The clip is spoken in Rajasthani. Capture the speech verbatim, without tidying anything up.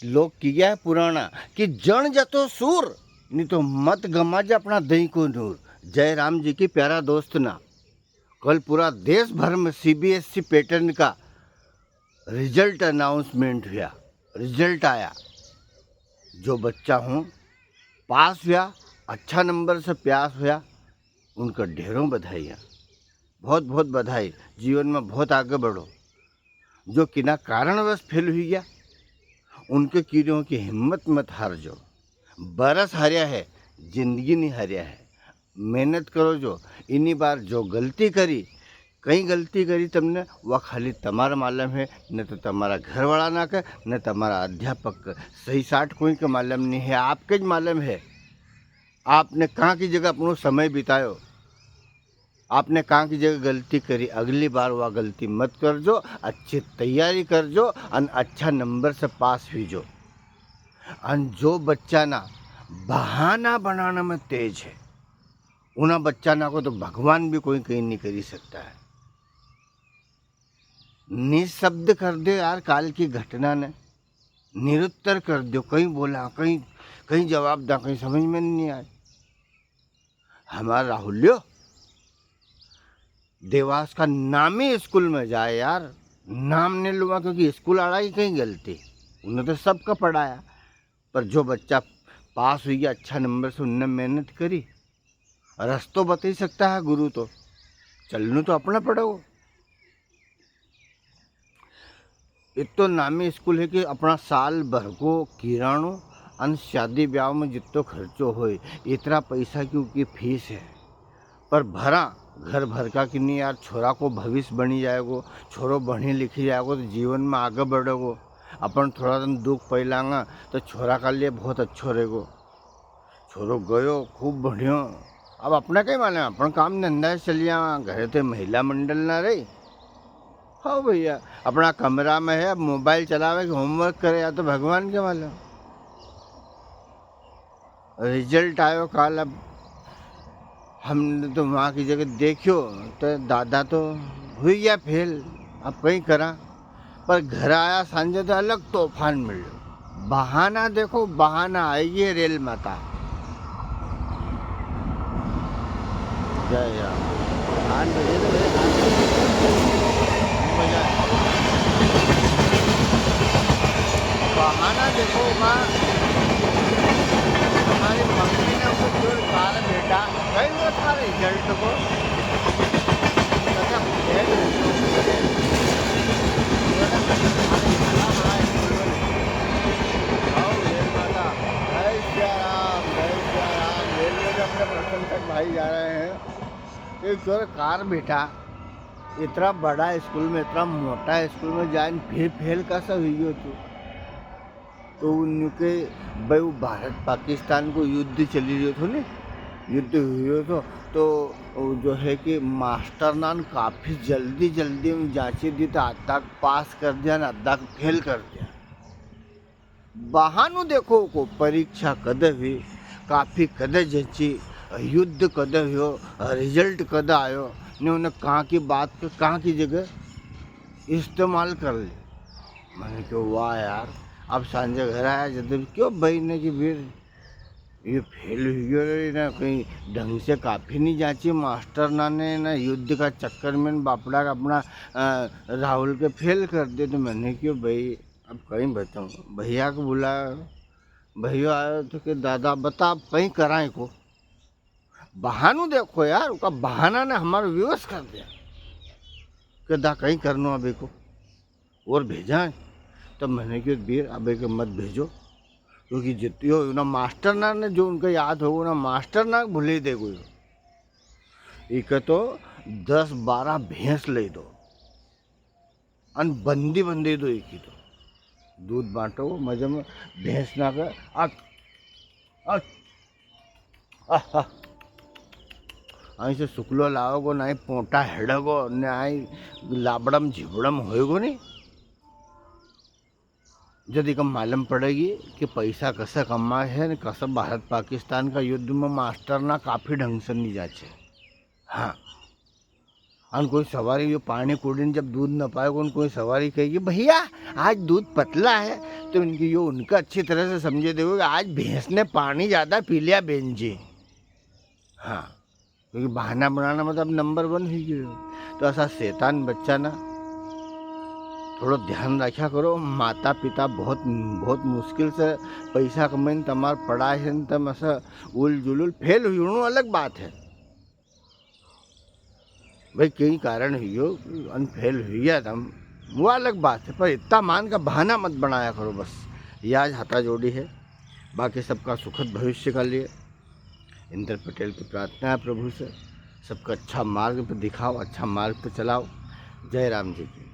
लोग की गया है पुराना कि जण जतो सूर, नी तो मत गमाज अपना दही को नूर। जय राम जी की प्यारा दोस्त ना। कल पूरा देश भर में सीबीएसई पैटर्न का रिजल्ट अनाउंसमेंट हुआ, रिजल्ट आया। जो बच्चा हूँ पास हुआ, अच्छा नंबर से पास हुआ, उनका ढेरों बधाई है। बहुत बहुत बधाई, जीवन में बहुत आगे बढ़ो। जो किना कारणवश फेल हुई गया, उनके कीड़ों की हिम्मत मत हार जो। बरस हार्या है, जिंदगी नहीं हार्या है। मेहनत करो जो, इन्हीं बार जो गलती करी, कई गलती करी तमने, वा खाली तमारा मालूम है, न तो तमारा घर वाला ना के, न तमारा अध्यापक के। सही साठ कोई के मालूम नहीं है, आपके ज मालूम है। आपने कहाँ की जगह अपनो समय बितायो, आपने कहाँ की जगह गलती करी, अगली बार वा गलती मत कर जो, अच्छी तैयारी कर जो, अन अच्छा नंबर से पास हुई जो। अन जो बच्चा ना बहाना बनाने में तेज है, उना बच्चा ना को तो भगवान भी कोई कई नी करी सकता है। निशब्द कर दो यार, काल की घटना ने निरुत्तर कर दो। कई बोला, कई, कई जवाब दा, कई समझ में नी आए। हमारा राहुल्यो देवास का नामी स्कूल में जाए यार, नाम नी लूँगा क्योंकि स्कूल आला की कई गलती, उन्हें तो सबका पढ़ाया, पर जो बच्चा पास हुई गया अच्छा नंबर से, उनने मेहनत करी, रस्तो बतई सकता है गुरु तो, चलनू तो अपना पड़ेगो। इतो नामी स्कूल है कि अपना साल भर को किराणो अन शादी ब्याव में जित्तो खर्चो होय, इतरा पैसा की उकी फीस है। पर भरा घर भर का कि नी यार, छोरा को भविष्य बनी जाएगो, छोरो भणी लिखी जाएगो तो जीवन में आगे बढ़ेगो। अपन थोड़ा दिन दुख पै लांगा तो छोरा का लिए बहुत अच्छो रहेगो। छोरो गयो, खूब भण्यो। अब अपना कई मालूम, अपन काम धंधा से चली जावा, घरे तो महिला मंडल ना रही। हाँ भैया, अपना कमरा में है, अब मोबाइल चलावे कि होमवर्क करे, या तो भगवान के मालूम। रिजल्ट आयो काल, अब हमने तो वहाँ की जगह देखियो तो दादा तो हुई गया फेल, अब कई करा। पर घर आया सांझे तो अलग तूफान मिल्यो। बहाना देखो, बहाना आएगी रेल माता। जय राम। आठ बजे तो भैया, आठ बजे। बहाना देखो, माँ, हमारी मम्मी ने हमको जोर काल बेटा, कई वो था रिजल्ट को। अच्छा, फेल। आओ, रेल माता। जय सिया राम, जय सिया राम। रेलवे में अपने प्रशंसक भाई जा रहे हैं। एक जोर कार बेटा, इतना बड़ा स्कूल में, इतना मोटा स्कूल में जाइन फिर फेल कसा हुई गयो तू? तो उनके भाई, वो भारत पाकिस्तान को युद्ध चली रह्यो थो ने, युद्ध हुयो थो, तो वो जो है कि मास्टर नान काफी जल्दी जल्दी में जांची दी, तो आधा पास कर दिया ना, आधा फेल कर दिया। बहानो देखो को, परीक्षा कदे हुई, काफी कदे जंची, युद्ध कदे हुयो, रिजल्ट कदे आयो, ने उन्हें कहाँ की बात को कहाँ की जगह इस्तेमाल कर ले। मैंने कहो, "वाह यार।" अब सांझे घर आया जब, क्यों भाई ने कि वीर, ये फेल हुई गयो रे ना, कई ढंग से काफी नी जांची मास्टर ना ने, ना युद्ध का चक्कर में बापड़ा का अपना, अ, राहुल के फेल कर दे। तो मैंने कहो, "भाई, अब कई बताऊँ, भैया को बुलायो, भैया आयो तो के, 'दादा बता, अब कई करां इको?'" बहानो देखो यार, उका बहाना ने हमारो विवश कर दिया। के दा कई करनो अब इको, और भेजा है। तब मैंने कहो, "वीर, अब इके मत भेजो, क्योंकि जितियो ना मास्टर ना ने जो उनका याद होगो ना, मास्टर ना भुले देगो यो। इके तो दस बारह भैंस ले दो।" अन बंदी बंदी दो एक ही तो। दूध बांटो मजे में, भैंस ना के, आ, आ, आ, आ। आई से सुकलो लावगो, ना ही पोटा हेड़गो, ना ही लाबड़म झिबड़म होएगो नी। जद इका मालूम पड़ेगी कि पैसा कसे कमाए है, ने कसे भारत पाकिस्तान का युद्ध में मास्टर ना काफी ढंग से नी जाचे। हाँ। अन कोई सवारी यो पानी कुड़ी ने जब दूध न पाएगो, अन कोई सवारी कहेगी, "भैया, आज दूध पतला है, तो इनकी यो उनका अच्छी तरह से समझे देखो कि आज भैंस ने पानी ज्यादा पी लिया बेन जी। हाँ, क्योंकि बहाना बनाना मतलब नंबर वन हुई गयो। तो ऐसा शैतान बच्चा ना, थोड़ो ध्यान रखा करो। माता पिता बहुत, बहुत मुश्किल से पैसा कमाइन तमार पढ़ाए है, तम ऐसा उल जुलुल फेल हुई, उणो अलग बात है। भाई, कई कारण हुई हो, अन फेल हुई गया तम, वो अलग बात है, पर इतना मान का बहाना मत बनाया करो बस। ये आज हाथा जोड़ी है, बाकी सबका सुखद भविष्य का लिए इंद्र पटेल की प्रार्थना है प्रभु से, सबका अच्छा मार्ग पे दिखाओ, अच्छा मार्ग पे चलाओ। जय राम जी की।